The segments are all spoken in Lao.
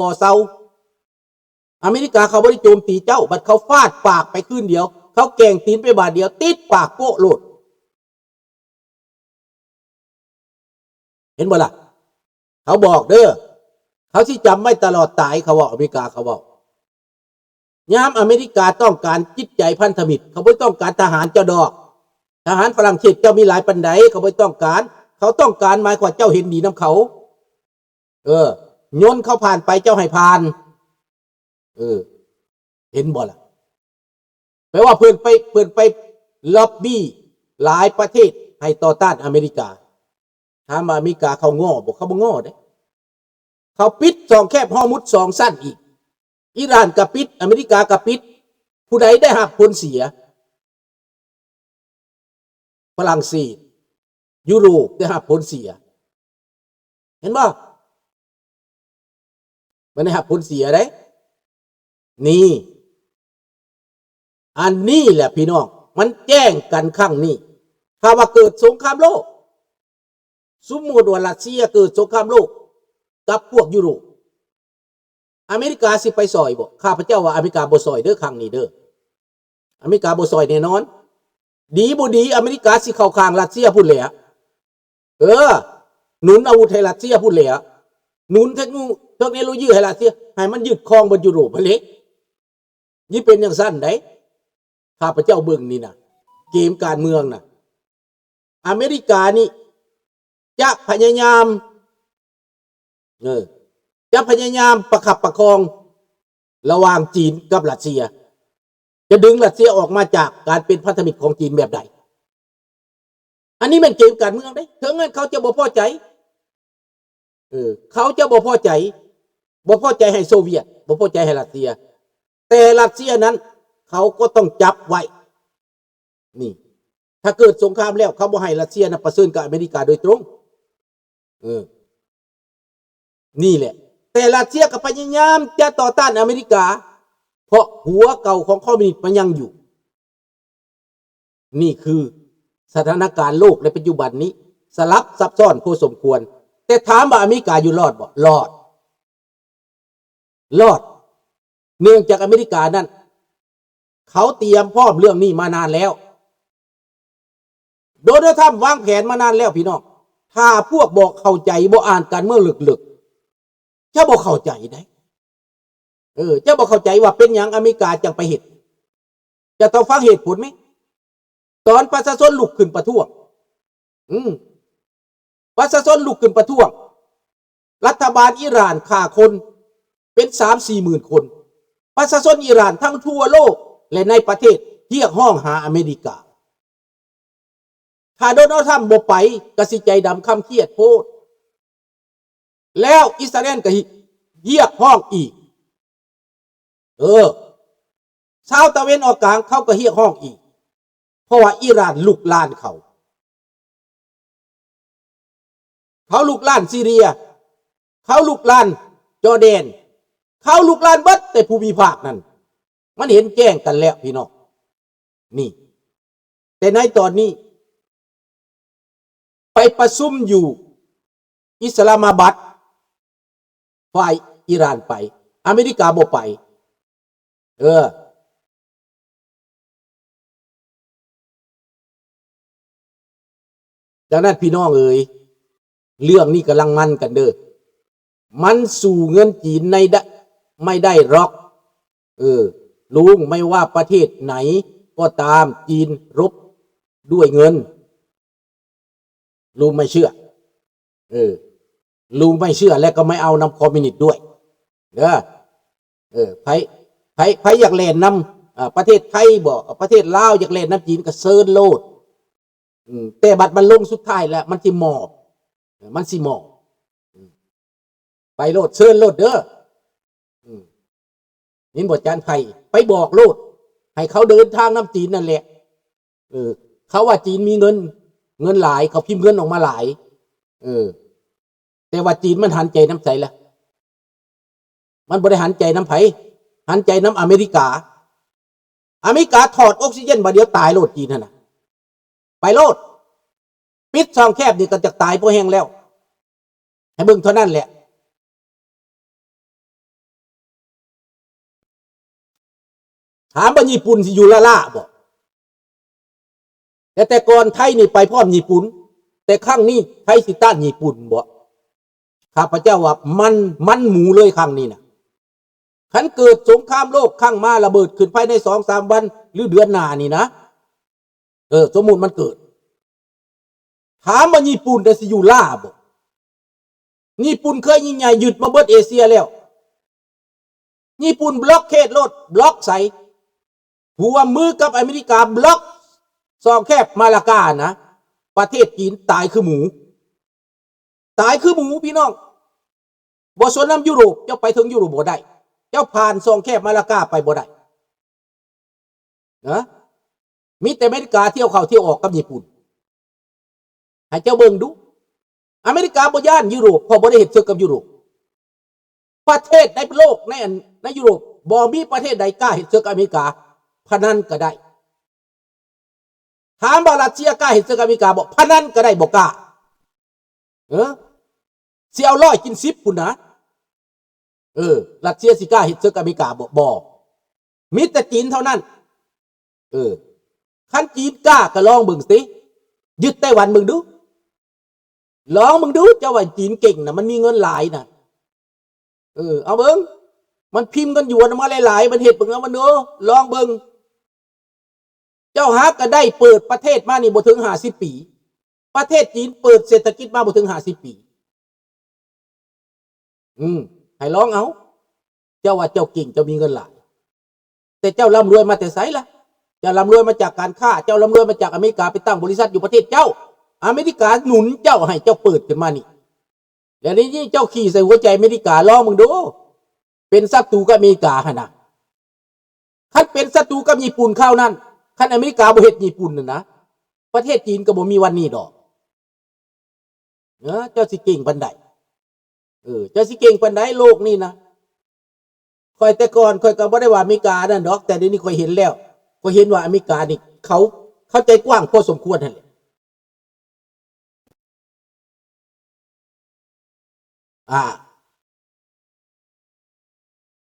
ບໍ່ເຊົາ. ອາເມລິກາເຂົາບໍ່ໄດ້ໂຈມຕີເຈົ້າ ບັດເຂົາຟາດປາກໄປຄືນດຽວ ເຂົາແກວ່ງຕີນໄປບາດດຽວ ຕິດປາກໂກະໂລດ. ເຫັນບໍ່ລະ? ເຂົາບອກເດີ ເຂົາຊິຈຳໄວ້ຕະຫຼອດຕາຍ ເຂົາເວົ້າ ອາເມລິກາເຂົາເວົ້າ. ຍາມອາເມລິກາຕ້ອງການຈິດໃຈພັນທະມິດ ເຂົາບໍ່ຕ້ອງການທະຫານເຈົ້າດອກ. ທະຫານຝຣັ່ງເສດເຈົ້າມີຫຼາຍປານໃດ ເຂົາບໍ່ຕ້ອງການ. ເຂົາຕ້ອງການໝາຍຄວາມເຈົ້າເຫັນດີນຳເຂົາ. ເອີ ຍົນເຂົາຜ່ານໄປ ເຈົ້າໃຫ້ຜ່ານ. ເອີ ເຫັນບໍ່ລະ? ແປວ່າເພິ່ນໄປ ເພິ່ນໄປລັອບບີ້ຫຼາຍປະເທດໃຫ້ຕໍ່ຕ້ານອາເມລິກາ. ຖາມວ່າອາເມລິກາເຂົາງໍບໍ່? ເຂົາບໍ່ງໍເດ້. ເຂົາປິດຊ່ອງແຄບຮອຣ໌ມຸດສອງຊັ້ນອີກ. ອີຣານກໍປິດ, ອາເມລິກາກໍປິດ. ຜູ້ໃດໄດ້ຮັບຜົນເສຍ? ຝຣັ່ງເສດ, ຢູໂຣບໄດ້ຮັບຜົນເສຍ. ເຫັນບໍ່? ມັນໄດ້ຮັບຜົນເສຍເດ້. ນີ້ ອັນນີ້ແຫຼະພີ່ນ້ອງ ມັນແຈ້ງກັນຄັ້ງນີ້. ຖ້າວ່າເກີດສົງຄາມໂລກ, ສົມມຸດວ່າຣັດເຊຍເກີດສົງຄາມໂລກກັບພວກຢູໂຣບ, ອາເມລິກາຊິໄປຊ່ອຍບໍ່? ຂ້າພະເຈົ້າວ່າອາເມລິກາບໍ່ຊ່ອຍເດີ ຄັ້ງນີ້ເດີ. ອາເມລິກາບໍ່ຊ່ອຍແນ່ນອນ. ດີບໍ່ດີ ອາເມລິກາຊິເຂົ້າຂ້າງຣັດເຊຍພຸ້ນແຫຼະ. ເອີ ໜູນອາວຸດໃຫ້ຣັດເຊຍພຸ້ນແຫຼະ. ໜູນເທັກໂນ ເທັກໂນໂລຢີໃຫ້ຣັດເຊຍ ໃຫ້ມັນຍຶດຄອງເບິດຢູໂຣບຫັ້ນເລ. ນີ້ເປັນຈັ່ງຊັ້ນໃດ໋. ຂ້າພະເຈົ້າເບິ່ງນີ້ນະ ເກມການເມືອງນະ ອາເມລິການີ້ຈະພະຍາຍາມ ເອີ ຈະພະຍາຍາມປະຄັບປະຄອງລະຫວ່າງຈີນກັບຣັດເຊຍ, ຈະດຶງຣັດເຊຍອອກມາຈາກການເປັນພັນທະມິດຂອງຈີນແບບໃດ. ອັນນີ້ແມ່ນເກມການເມືອງເດ້. ເຖິງແມ່ນເຂົາຈະບໍ່ພໍໃຈ, ເອີ ເຂົາຈະບໍ່ພໍໃຈ, ບໍ່ພໍໃຈໃຫ້ໂຊວຽດ, ບໍ່ພໍໃຈໃຫ້ຣັດເຊຍ, ແຕ່ຣັດເຊຍນັ້ນເຂົາກໍຕ້ອງຈັບໄວ້. ນີ້ ຖ້າເກີດສົງຄາມແລ້ວ ເຂົາບໍ່ໃຫ້ຣັດເຊຍນະປະເຊີນກັບອາເມລິກາໂດຍຕົງ. ເອີ ນີ້ແຫຼະ. ແຕ່ຣັດເຊຍກໍພະຍາຍາມຈະຕໍ່ຕ້ານອາເມລິກາ ເພາະຫົວເກົ່າຂອງຄອມມິວນິດມັນຍັງຢູ່. ນີ້ຄືສະຖານະການໂລກໃນປັດຈຸບັນນີ້ ສະຫຼັບຊັບຊ້ອນພໍສົມຄວນ. ແຕ່ຖາມວ່າອາເມລິກາຢູ່ລອດບໍ່? ລອດ. ລອດ. ເນື່ອງຈາກອາເມລິການັ້ນ ເຂົາຕຽມພ້ອມເລື່ອງນີ້ມານານແລ້ວ. ໂດນັລ ທຣຳ ວາງແຜນມານານແລ້ວພີ່ນ້ອງ. ຖ້າພວກບໍ່ເຂົ້າໃຈ, ບໍ່ອ່ານການເມືອງເລິກໆ, ຈະບໍ່ເຂົ້າໃຈໃດ. ເອີ ຈະບໍ່ເຂົ້າໃຈວ່າເປັນຫຍັງອາເມລິກາຈັ່ງໄປເຮັດ. ຈະຕ້ອງຟັງເຫດຜົນແມ. ຕອນປະຊາຊົນລຸກຂຶ້ນປະທ້ວງ, ອືມ, ປະຊາຊົນລຸກຂຶ້ນປະທ້ວງ, ລັດຖະບານອີຣານຂ້າຄົນເປັນສາມສີ່ໝື່ນຄົນ. ປະຊາຊົນອີຣານທັງທົ່ວໂລກ ແລະ ໃນປະເທດຮຽກຮ້ອງຫາອາເມລິກາ. ຖ້າໂດນັລ ທຣຳ ບໍ່ໄປ ກະຊິໃຈດຳຄຳຄຽດໂພດ. ແລ້ວອິດສະຣາແອນກໍຮຽກຮ້ອງອີກ. ເອີ ຊາວຕາເວັນອອກກາງເຂົາກໍຮຽກຮ້ອງອີກ. ເພາະວ່າອີຣານລຸກລານເຂົາ. ເຂົາລຸກລານຊີເຣຍ, ເຂົາລຸກລານຈໍແດນ, ເຂົາລຸກລານເບິດແຕ່ພູມິພາກນັ້ນ. ມັນເຫັນແຈ້ງກັນແລ້ວພີ່ນ້ອງ. ນີ້ ແຕ່ໃນຕອນນີ້ ໄປປະຊຸມຢູ່ອິດສະລາມາບັດ, ຝ່າຍອີຣານໄປ, ອາເມລິກາບໍ່ໄປ. ເອີ ດັ່ງນັ້ນພີ່ນ້ອງເອີຍ, ເລື່ອງນີ້ກຳລັງມັນກັນເດີ. ມັນສູ້ເງິນຈີນໃນ ໄດ້ ໄມ່ໄດ້ຫຼອກ. ເອີ ລຸງ, ໄມ່ວ່າປະເທດໄຫນກໍຕາມ, ຈີນລົບດ້ວຍເງິນ. ລຸງໄມ່ເຊື່ອ. ເອີ ລຸງໄມ່ເຊື່ອ ແລະ ກໍໄມ່ເອົານຳຄອມມິວນິດດ້ວຍເດີ. ເອີ ໃຜ ໃຜ ໃຜຢາກແລ່ນນຳ ເອີ ປະເທດໄທບໍ, ປະເທດລາວ ຢາກແລ່ນນຳຈີນກໍເຊີນໂລດ. ອືມ ແຕ່ບັດມັນລົງສຸດທ້າຍແລ້ວ ມັນຊິໝອບ, ເອີ ມັນຊິໝອບ. ອືມ ໄປໂລດ, ເຊີນໂລດເດີ. ອືມ ເຫັນບໍ່ ຈານໄພ ໄປບອກໂລດ ໃຫ້ເຂົາເດີນທາງນຳຈີນນັ້ນແຫຼະ. ເອີ ເຂົາວ່າຈີນມີເງິນ, ເງິນຫຼາຍ, ເຂົາພິມເງິນອອກມາຫຼາຍ. ເອີ ແຕ່ວ່າຈີນມັນຫັນໃຈນຳໃສລະ? ມັນບໍ່ໄດ້ຫັນໃຈນຳໃຜ, ຫັນໃຈນຳອາເມລິກາ. ອາເມລິກາຖອດອົກຊີເຈນບາດດຽວຕາຍໂລດ ຈີນຫັ້ນນະ. ໄປໂລດ, ປິດຊ່ອງແຄບນີ້ກໍຈະຕາຍພໍແຮງແລ້ວ. ໃຫ້ເບິ່ງເທົ່ານັ້ນແຫຼະ. ຖາມວ່າຍີ່ປຸ່ນຊິຢູ່ລ້າໆບໍ່? ແຕ່ ແຕ່ກ່ອນໄທນີ້ໄປພ້ອມຍີ່ປຸ່ນ, ແຕ່ຄັ້ງນີ້ໄທຊິຕ້ານຍີ່ປຸ່ນບໍ່? ຂ້າພະເຈົ້າວ່າມັນ ມັນໝູເລີຍຄັ້ງນີ້ນະ. ຄັນເກີດສົງຄາມໂລກຄັ້ງມາລະເບີດຂຶ້ນພາຍໃນສອງສາມວັນ ຫຼື ເດືອນໜ້ານີ້ນະ, ເອີ ສົມມຸດມັນເກີດ, ຖາມວ່າຍີ່ປຸ່ນນະຊິຢູ່ລ້າບໍ່? ຍີ່ປຸ່ນເຄີຍຍິ່ງໃຫຍ່ ຍຶດມາເບິດເອເຊຍແລ້ວ. ຍີ່ປຸ່ນບລັອກເຂດໂລດ, ບລັອກໃສ? ຮ່ວມມືກັບອາເມລິກາບລັອກຊ່ອງແຄບມາລາການະ. ປະເທດຈີນຕາຍຄືໝູ, ຕາຍຄືໝູພີ່ນ້ອງ. ບໍ່ສົນນຳຢູໂຣບ, ເຈົ້າໄປເຖິງຢູໂຣບບໍ່ໄດ້, ເຈົ້າຜ່ານຊ່ອງແຄບມາລາກາໄປບໍ່ໄດ້ນະ. ມີແຕ່ອາເມລິກາທ່ຽວເຂົ້າທ່ຽວອອກກັບຍີ່ປຸ່ນ. ໃຫ້ເຈົ້າເບິ່ງດູ, ອາເມລິກາບໍ່ຢ້ານຢູໂຣບ ເພາະບໍ່ໄດ້ເຮັດເຊິ່ງກັບຢູໂຣບ. ປະເທດໃນໂລກ ໃນອັນ ໃນຢູໂຣບ ບໍ່ມີປະເທດໃດກ້າເຮັດເຊິ່ງກັບອາເມລິກາ. ພະນັນກໍໄດ້. ຖາມວ່າຣັດເຊຍກ້າເຮັດເຊິ່ງກັບອາເມລິກາບໍ່? ພະນັນກໍໄດ້, ບໍ່ກ້າ. ເອີ ຊິເອົາຮ້ອຍກິນສິບພຸ້ນນະ. ເອີ ຣັດເຊຍຊິກ້າເຮັດເຊິ່ງກັບອາເມລິກາບໍ່? ບໍ່. ມີແຕ່ຈີນເທົ່ານັ້ນ. ເອີ ຄັນຈີນກ້າກໍລອງເບິ່ງຕິ, ຍຶດໄຕ້ຫວັນເບິ່ງດູ. ລອງເບິ່ງດູ, ເຈົ້າວ່າຈີນເກັ່ງນະ, ມັນມີເງິນຫຼາຍນະ. ເອີ ເອົາເບິ່ງ, ມັນພິມເງິນຢວນອອກມາຫຼາຍໆ, ມັນເຮັດເບິ່ງ, ເອົາມັນດູ, ລອງເບິ່ງ. ເຈົ້າຫາກໍໄດ້ເປີດປະເທດມານີ້ບໍ່ເຖິງຫ້າສິບປີ. ປະເທດຈີນເປີດເສດຖະກິດມາບໍ່ເຖິງຫ້າສິບປີ. ອືມ ໃຫ້ລອງເອົາ. ເຈົ້າວ່າເຈົ້າເກັ່ງ, ເຈົ້າມີເງິນຫຼາຍ, ແຕ່ເຈົ້າລ່ຳລວຍມາແຕ່ໃສລະ? ເຈົ້າລ່ຳລວຍມາຈາກການຄ້າ, ເຈົ້າລ່ຳລວຍມາຈາກອາເມລິກາໄປຕັ້ງບໍລິສັດຢູ່ປະເທດເຈົ້າ. ອາເມລິກາໜູນເຈົ້າໃຫ້ເຈົ້າເປີດຂຶ້ນມານີ້. ແລ້ວນີ້ເຈົ້າຂີ້ໃສ່ຫົວໃຈອາເມລິກາ, ລອງເບິ່ງດູ. ເປັນສັດຕູກັບອາເມລິກາຫັ້ນນະ. ຄັນເປັນສັດຕູກັບຍີ່ປຸ່ນຄາວນັ້ນ, ຄັນອາເມລິກາບໍ່ເຮັດຍີ່ປຸ່ນນັ້ນນະ, ປະເທດຈີນກໍບໍ່ມີວັນນີ້ດອກ. ເອີ ເຈົ້າຊິເກັ່ງປານໃດ? ເອີ ເຈົ້າຊິເກັ່ງປານໃດໂລກນີ້ນະ? ຂ້ອຍແຕ່ກ່ອນຂ້ອຍກໍບໍ່ໄດ້ວ່າອາເມລິການັ້ນດອກ, ແຕ່ດຽວນີ້ຂ້ອຍເຫັນແລ້ວ, ຂ້ອຍເຫັນວ່າອາເມລິການີ້ເຂົາ ເຂົາໃຈກວ້າງພໍສົມຄວນຫັ້ນແຫຼະ. ອາ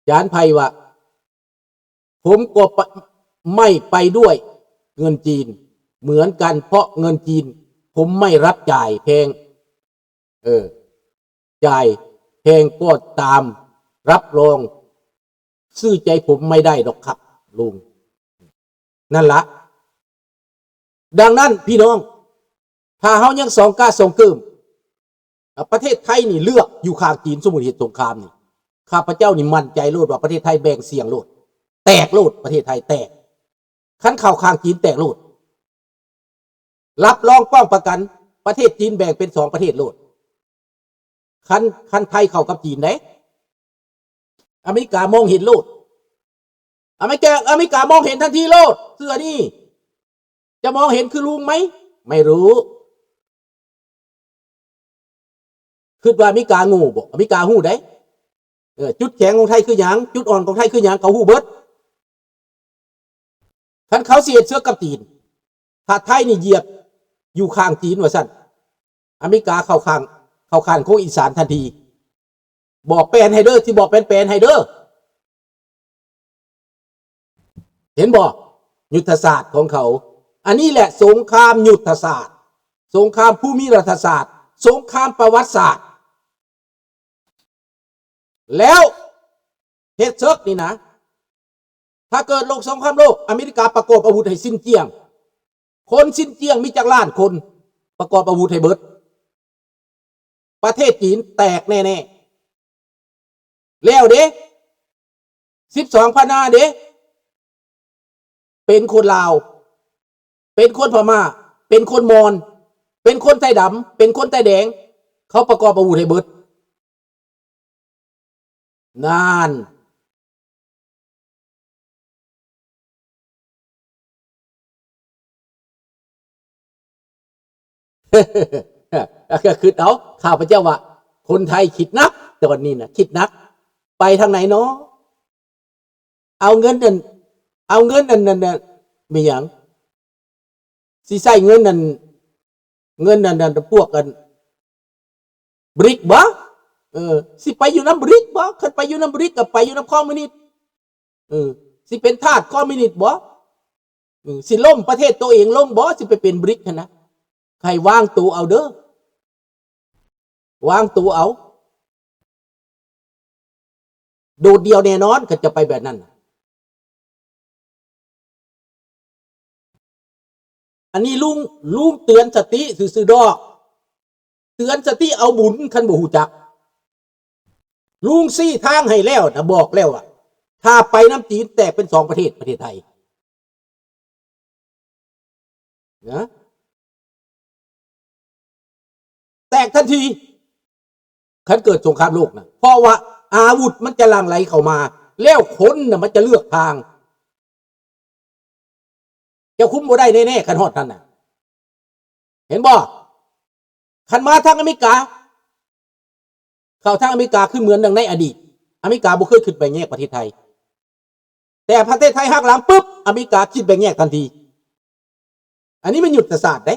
ຈານໄພວ່າ ຜົມກໍປະ ໄມ່ໄປດ້ວຍເງິນຈີນເໝືອນກັນ ເພາະເງິນຈີນຜົມໄມ່ຮັບຈ່າຍແພງ ເອີ ຈ່າຍແພງກໍຕາມ ຮັບຮອງຊື້ໃຈຜົມໄມ່ໄດ້ດອກຄັບລຸງ. ນັ້ນລະ. ດັ່ງນັ້ນພີ່ນ້ອງ ຖ້າເຮົາຍັງສອງກາສອງເກີມ ອາ ປະເທດໄທນີ້ເລືອກຢູ່ຂ້າງຈີນ, ສົມມຸດເຮັດສົງຄາມນີ້ ຂ້າພະເຈົ້ານີ້ໝັ້ນໃຈໂລດວ່າປະເທດໄທແບ່ງສ່ຽງໂລດ, ແຕກໂລດ, ປະເທດໄທແຕກ. ຄັນເຂົ້າຂ້າງຈີນແຕກໂລດ. ຮັບຮອງປ້ອງປະກັນ ປະເທດຈີນແບ່ງເປັນສອງປະເທດໂລດ. ຄັນ ຄັນໄທເຂົ້າກັບຈີນເດ້ ອາເມລິກາມອງເຫັນໂລດ. ອາເມລິກາ ອາເມລິກາມອງເຫັນທັນທີໂລດ. ເຊື່ອນີ້ ຈະມອງເຫັນຄືລຸງໄໝ? ໄມ່ຮູ້. ຄິດວ່າອາເມລິກາໂງ່ບໍ? ອາເມລິກາຮູ້ໄດ໋. ເອີ ຈຸດແຂງຂອງໄທຄືຫຍັງ? ຈຸດອ່ອນຂອງໄທຄືຫຍັງ? ເຂົາຮູ້ເບິດ. ຄັນເຂົາຊິເຮັດເສືອກັບຕີນ, ຖ້າໄທນີ້ຢຽບຢູ່ຂ້າງຈີນວ່າຊັ້ນ, ອາເມລິກາເຂົ້າຂ້າງ ເຂົ້າຂ້າງຂອງອີສານທັນທີ. ບອກແປນໃຫ້ເດີ, ຊິບອກແປນໆໃຫ້ເດີ. ເຫັນບໍ່? ຍຸດທະສາດຂອງເຂົາ. ອັນນີ້ແຫຼະສົງຄາມຍຸດທະສາດ, ສົງຄາມພູມິລັດຖະສາດ, ສົງຄາມປະຫວັດສາດ. ແລ້ວເຮັດເສິກນີ້ນະ, ຖ້າເກີດໂລກສົງຄາມໂລກ, ອາເມລິກາປະກອບອາວຸດໃຫ້ຊິນຈຽງ. ຄົນຊິນຈຽງມີຈັກລ້ານຄົນ? ປະກອບອາວຸດໃຫ້ເບິດ. ປະເທດຈີນແຕກແນ່ໆ. ແລ້ວເດ້ ສິບສອງພັນນາເດ້ ເປັນຄົນລາວ, ເປັນຄົນພະມ້າ, ເປັນຄົນມອນ, ເປັນຄົນໄທດຳ, ເປັນຄົນໄທແດງ, ເຂົາປະກອບອາວຸດໃຫ້ເບິດ. ນັ້ນ ກໍຄິດເອົາ, ຂ້າພະເຈົ້າວ່າຄົນໄທຄິດໜັກ, ຕອນນີ້ນະຄິດໜັກ. ໄປທາງໃດເນາະ? ເອົາເງິນນັ້ນ ເອົາເງິນອັນນັ້ນນະ ແມ່ນຫຍັງ? ຊິໃຊ້ເງິນນັ້ນ ເງິນອັນນັ້ນ ພວກອັນ ບຣິກ ບໍ? ເອີ ຊິໄປຢູ່ນຳ ບຣິກ ບໍ? ຄັນໄປຢູ່ນຳ ບຣິກ ກໍໄປຢູ່ນຳຄອມມິວນິດ. ເອີ ຊິເປັນທາດຄອມມິວນິດບໍ່? ເອີ ຊິລົ້ມປະເທດໂຕເອງລົງບໍ່? ຊິໄປເປັນບຣິກຫັ້ນນະ. ໃຫ້ວາງໂຕເອົາເດີ ວາງໂຕເອົາ ໂດດດ່ຽວແນ່ນອນ ຄັນຈະໄປແບບນັ້ນ. ອັນນີ້ລຸງ ລຸງເຕືອນສະຕິຊື່ໆດອກ ເຕືອນສະຕິເອົາບຸນ ຄັນບໍ່ຮູ້ຈັກ. ລຸງຊີ້ທາງໃຫ້ແລ້ວນະ ບອກແລ້ວວ່າ ຖ້າໄປນຳຈີນແຕກເປັນສອງປະເທດ ປະເທດໄທ ນະ ແຕກທັນທີ ຄັນເກີດສົງຄາມໂລກນະ ເພາະວ່າອາວຸດມັນຈະຫຼັ່ງໄຫຼເຂົ້າມາ ແລ້ວຄົນນະມັນຈະເລືອກທາງ. ເຈົ້າຄຸມບໍ່ໄດ້ແນ່ໆ ຄັນຮອດນັ້ນນະ ເຫັນບໍ່? ຄັນມາທາງອາເມລິກາ ເຂົ້າທາງອາເມລິກາຄືເໝືອນດັ່ງໃນອະດີດ ອາເມລິກາບໍ່ເຄີຍຄິດແບ່ງແຍກປະເທດໄທ ແຕ່ປະເທດໄທຫັກຫຼັງປຶບ ອາເມລິກາຄິດແບ່ງແຍກທັນທີ. ອັນນີ້ມັນຍຸດທະສາດເດ້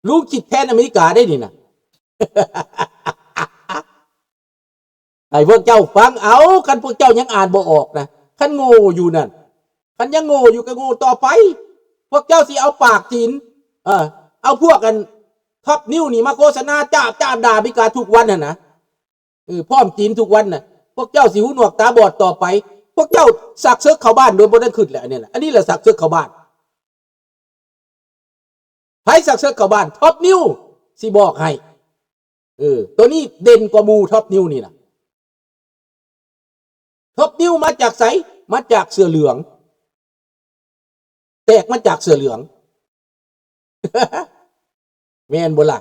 ລຸງຄິດແທນອາເມລິກາໄດ້ນີ້ນະ. ໃຫ້ພວກເຈົ້າຟັງເອົາ ຄັນພວກເຈົ້າຍັງອ່ານບໍ່ອອກນະ ຄັນໂງ່ຢູ່ນັ້ນ ຄັນຍັງໂງ່ຢູ່ກໍໂງ່ຕໍ່ໄປ. ພວກເຈົ້າຊິເອົາປາກຈີນ ເອີ ເອົາພວກອັນ Top News ນີ້ມາໂຄສະນາຈ້າບໆດ່າອາເມລິກາທຸກວັນຫັ້ນນະ ເອີ ພ້ອມຈີນທຸກວັນນະ ພວກເຈົ້າຊິຫູໜວກຕາບອດຕໍ່ໄປ. ພວກເຈົ້າຊັກເສິກເຂົ້າບ້ານໂດຍບໍ່ໄດ້ຄິດແຫຼະ ອັນນີ້ແຫຼະ ອັນນີ້ແຫຼະຊັກເສິກເຂົ້າບ້ານ. ໃຜຊັກເສິກເຂົ້າບ້ານ? Top News ຊິບອກໃຫ້. ເອີ ໂຕນີ້ເດັ່ນກວ່າໝູ່ Top News ນີ້ນະ. Top News ມາຈາກໃສ? ມາຈາກເສື້ອເຫຼືອງ ແຕກມາຈາກເສື້ອເຫຼືອງ ແມ່ນບໍ່ລະ?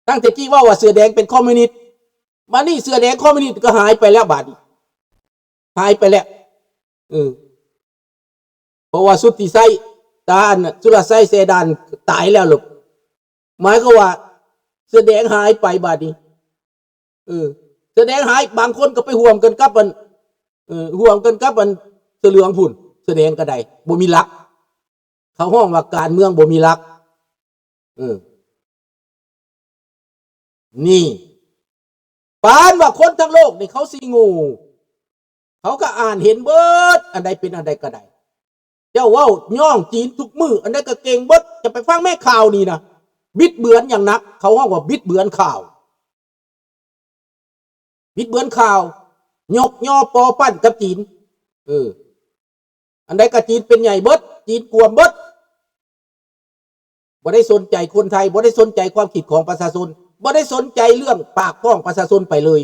ຕັ້ງແຕ່ກີ້ເວົ້າວ່າເສື້ອແດງເປັນຄອມມິວນິດ ບາດນີ້ເສື້ອແດງຄອມມິວນິດກໍຫາຍໄປແລ້ວ ບາດນີ້ຫາຍໄປແລ້ວ. ເອີ ເພາະວ່າສຸດທີ່ໃຊ້ ຕາອັນ ສຸລະໄຊ ແຊດ່ານ ຕາຍແລ້ວ ໝາຍຄວາມວ່າເສື້ອແດງຫາຍໄປບາດນີ້. ເອີ ເສື້ອແດງຫາຍ ບາງຄົນກໍໄປຮ່ວມກັນກັບອັນ ເອີ ຮ່ວມກັນກັບອັນເສື້ອເຫຼືອງພຸ້ນ. ເສື້ອແດງກໍໄດ້ ບໍ່ມີຫຼັກ ເຂົາຮ້ອງວ່າການເມືອງບໍ່ມີຫຼັກ. ເອີ ນີ້ ປານວ່າຄົນທັງໂລກນີ້ເຂົາຊິໂງ່ ເຂົາກໍອ່ານເຫັນເບິດ ອັນໃດເປັນອັນໃດກໍໄດ້. ເຈົ້າເວົ້າຍ້ອງຈີນທຸກມື້ ອັນໃດກໍເກັ່ງເບິດ. ຈະໄປຟັງແມ່ຂ່າວນີ້ນະ ບິດເບືອນຢ່າງໜັກ ເຂົາຮ້ອງວ່າບິດເບືອນຂ່າວ ບິດເບືອນຂ່າວ ຍົກຍໍປໍປັ້ນກັບຈີນ. ເອີ ອັນໃດກໍຈີນເປັນໃຫຍ່ເບິດ ຈີນກວມເບິດ. ບໍ່ໄດ້ສົນໃຈຄົນໄທ ບໍ່ໄດ້ສົນໃຈຄວາມຄິດຂອງປະຊາຊົນ ບໍ່ໄດ້ສົນໃຈເລື່ອງປາກທ້ອງປະຊາຊົນໄປເລີຍ.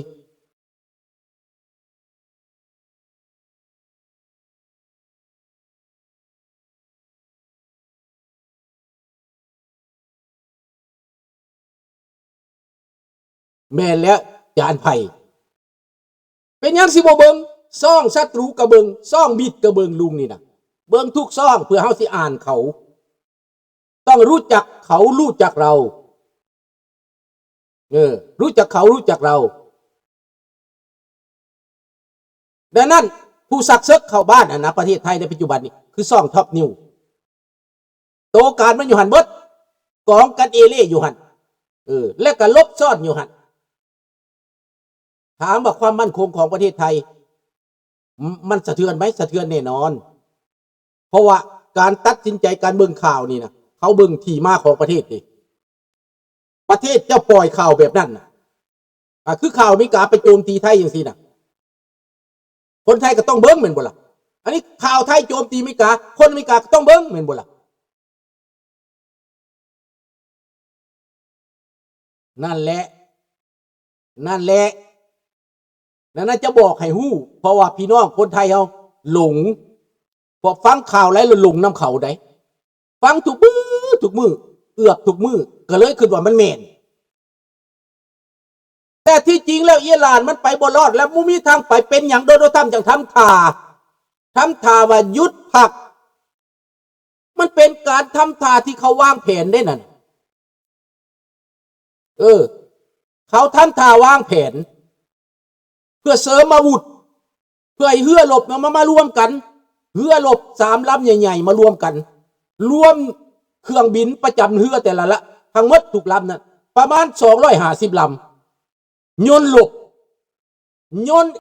ແມ່ນແລ້ວ ຈານໄພ ເປັນຫຍັງຊິບໍ່ເບິ່ງ? ຊ່ອງສັດຕູກໍເບິ່ງ ຊ່ອງມິດກໍເບິ່ງ. ລຸງນີ້ນະ ເບິ່ງທຸກຊ່ອງ ເພື່ອເຮົາຊິອ່ານເຂົາ. ຕ້ອງຮູ້ຈັກເຂົາ ຮູ້ຈັກເຮົາ. ເອີ ຮູ້ຈັກເຂົາ ຮູ້ຈັກເຮົາ. ດັ່ງນັ້ນ ຜູ້ຊັກເສິກເຂົ້າບ້ານຫັ້ນນະ ປະເທດໄທໃນປັດຈຸບັນນີ້ ຄືຊ່ອງ Top News. ໂຕການມັນຢູ່ຫັ້ນເບິດ ກອງກັນເອເລ່ຢູ່ຫັ້ນ. ເອີ ແລະກໍຫຼົບຊ້ອນຢູ່ຫັ້ນ. ຖາມວ່າຄວາມໝັ້ນຄົງຂອງປະເທດໄທ ມ- ມັນສະເທືອນໄໝ? ສະເທືອນແນ່ນອນ. ເພາະວ່າການຕັດສິນໃຈ ການເບິ່ງຂ່າວນີ້ນະ ເຂົາເບິ່ງທີ່ມາຂອງປະເທດເດ. ປະເທດເຈົ້າປ່ອຍຂ່າວແບບນັ້ນນະ ອາ ຄືຂ່າວອາເມລິກາໄປໂຈມຕີໄທຈັ່ງຊີ້ນະ ຄົນໄທກໍຕ້ອງເບິ່ງແມ່ນບໍ່ລະ? ອັນນີ້ຂ່າວໄທໂຈມຕີອາເມລິກາ ຄົນອາເມລິກາກໍຕ້ອງເບິ່ງແມ່ນບໍ່ລະ? ນັ້ນແຫຼະ ນັ້ນແຫຼະ ນັ້ນນະ ຈະບອກໃຫ້ຮູ້ ເພາະວ່າພີ່ນ້ອງຄົນໄທເຮົາຫຼົງ ເພາະຟັງຂ່າວຫຼາຍແລ້ວຫຼົງນຳເຂົາໃດ໋. ຟັງທຸກມື້ ທຸກມື້ ເກືອບທຸກມື້ ກໍເລີຍຄິດວ່າມັນແມ່ນ. ແຕ່ທີ່ຈິງແລ້ວ ອີຣານມັນໄປບໍ່ລອດ ແລະບໍ່ມີທາງໄປ. ເປັນຫຍັງໂດນັລ ທຣຳ ຈັ່ງທຳທ່າ ທຳທ່າວ່າຢຸດພັກ? ມັນເປັນການທຳທ່າທີ່ເຂົາວາງແຜນເດ້ນັ້ນ. ເອີ ເຂົາທຳທ່າວາງແຜນ ເພື່ອເສີມອາວຸດ ເພື່ອໃຫ້ເຮືອລົບນະ ມາ ມາລວມກັນ ເຮືອລົບສາມລຳໃຫຍ່ໆ ມາລວມກັນ ລວມເຄື່ອງບິນປະຈຳເຮືອແຕ່ລະລະ ທັງໝົດທຸກລຳນັ້ນ ປະມານສອງຮ້ອຍຫ້າສິບລຳ. ຍົນລົບ ຍົນ